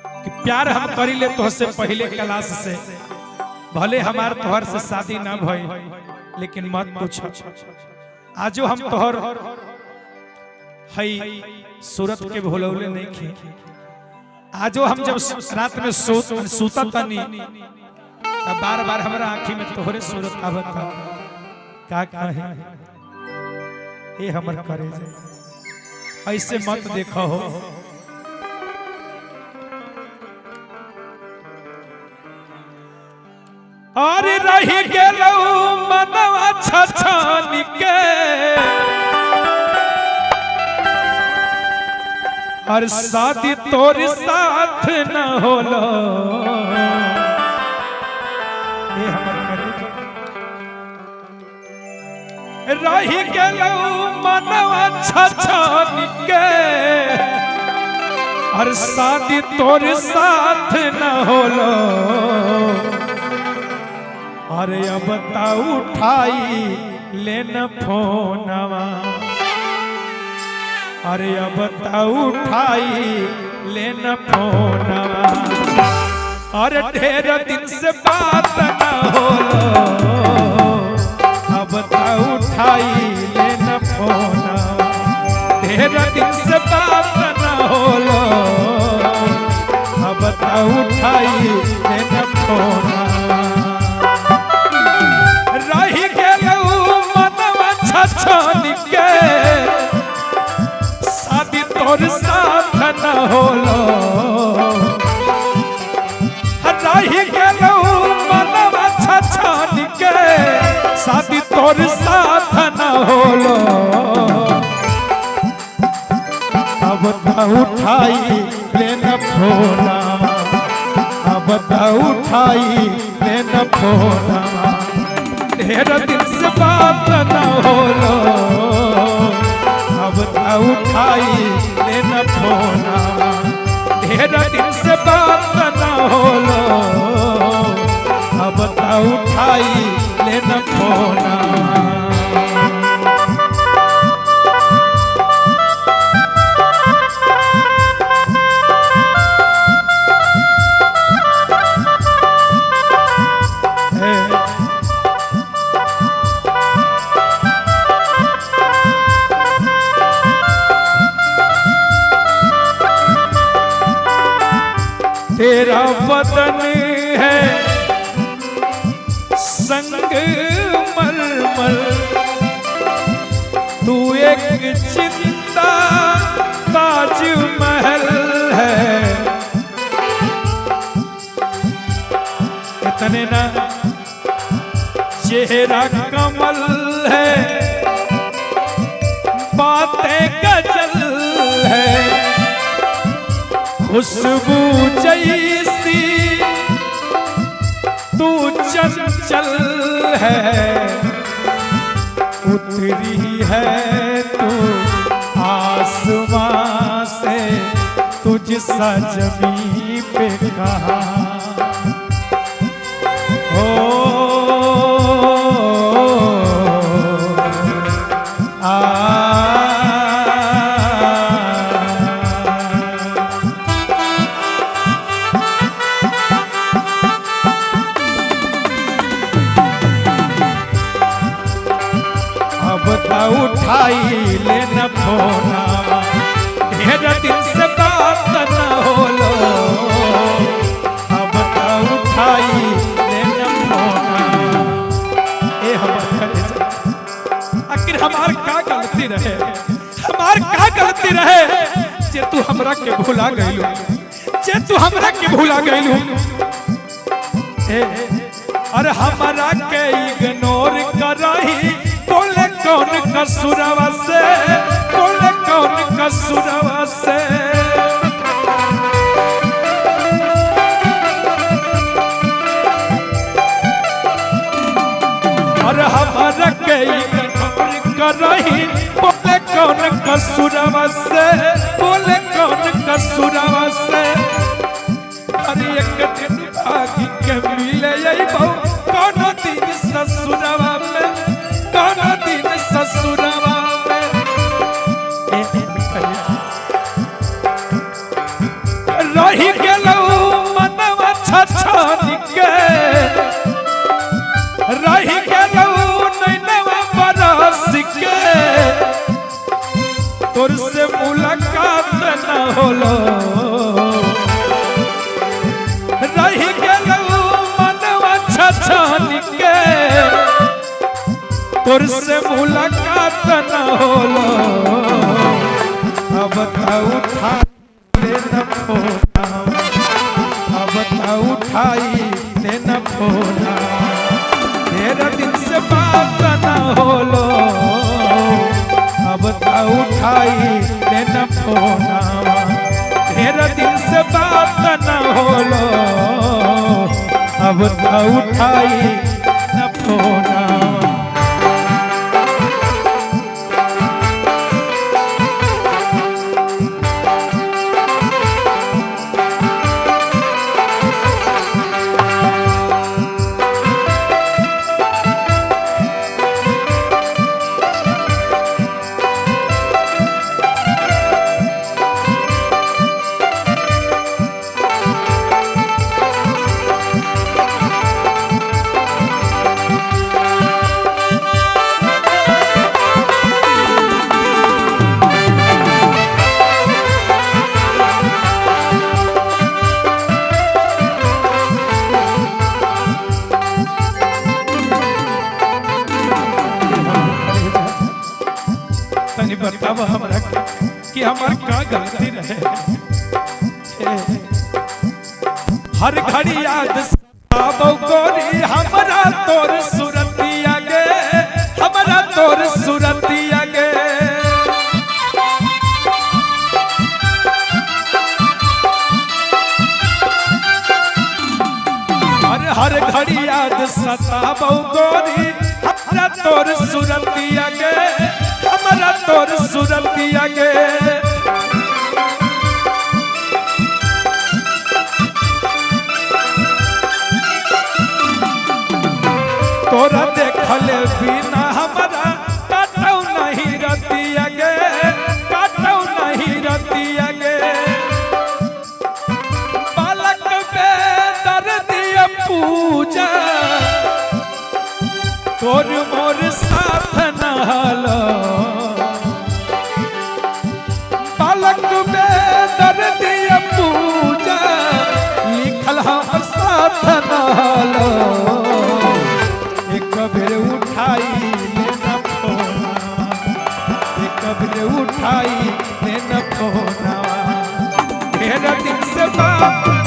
कि प्यार हम करी ले तोहसे पहले क्लास से, भले हमार तोहर से शादी ना भई, लेकिन मत पूछ आजो हम तोहर हई सूरत के भुलौले नहीं खे। आजो हम जब रात में सूता तनी तब बार बार हमरा आंखी में तोहरे सूरत आवत। का कहे ए हमर करे ऐसे मत देखो हो। और रही गेलौ मनवा छछन के, और शादी तोर साथ न होलो। ए हमर करे रही गेलौ मनवा छछन के, और शादी तोर साथ न होलो। अरे अब ता उठाई लेन फोनवा, अरे अब ता उठाई लेन फोनवा, अरे ढेर दिन से बात न होलो। अब ता उठाई लेन फोनवा, ढेर दिन से बात न होलो। अब ता उठाई लेन फोनवा, रही गेलौ मनवा छछन के, शादी तोर साथ न होलो। रही गेलौ मनवा छछन के, शादी तोर साथ न होलो। अब ता उठाई लेन फोनवा, अब ता उठाई लेन फोनवा, ढेर दिन से बात न होलो। अब ता उठाई लेन फोनवा, ढेर दिन से बात न होलो। अब ता उठाई लेन फोनवा। तेरा वतन है संग मरमर, तू एक जिंदा ताज महल है। इतने ना चेहरा कमल है, बातें गजल है, खुशबू जैसी तू चंचल है। उतरी है तू आसमां से, तुझसा जमीं पे कहाँ हो। आ उठाई लेन फोनवा, ढेर दिन से बात न होलो। अब ता उठाई लेन फोनवा। ए हमर कलेजा, आखिर हमार का गलती रहे, हमार का गलती रहे जे तू हमरा के भुला गइलू, जे तू हमरा के भुला गइलू। ए अरे हमरा के इग्नोर करही, बोले कौन कसुरवा से, बोले कौन कसुरवा से। और हमारा के इग्नोर करही, बोले कौन कसुरवा से, बोले कौन कसुरवा से। अरे एक दिन भागी के मिले अइबो, कौन दिन ससुरवा में, कौन दिन ससुरवा में। रही गेलौ छछन के रही गेलौ नैनवा बरस के तोर से मुलाकात न होलो रही गेलौ मनवा छछन के तोर से मुलाकात न होलो अब त उठा ले न फोना अब त उठाई ले न फोना ढेर दिन से बात न होलो अब त उठाई ले न फोना ढेर दिन से बात न होलो अब त उठाई न फोना। तनी बताव हमरा कि हमार का गलती रहे। हर घड़ी याद आबो गोरी हमरा तोर सुरतिया गे हमरा तोर सुरतिया गे हर हर घड़ी याद सताबो गोरी हमरा तोर सुरतिया गे हमरा तोर सुरतिया गे तोरा देखल बिना हमरा काटौ नहीं रतिया गे काटौ नहीं रतिया गे बालक बेदर्दिया पूजा तोर मोर साथ नहलो बालक बेदर्दिया पूजा लिखल हम साथ नहलो एक बेर उठाई लेना फोना एक बेर उठाई लेना फोना ढेर दिन से बात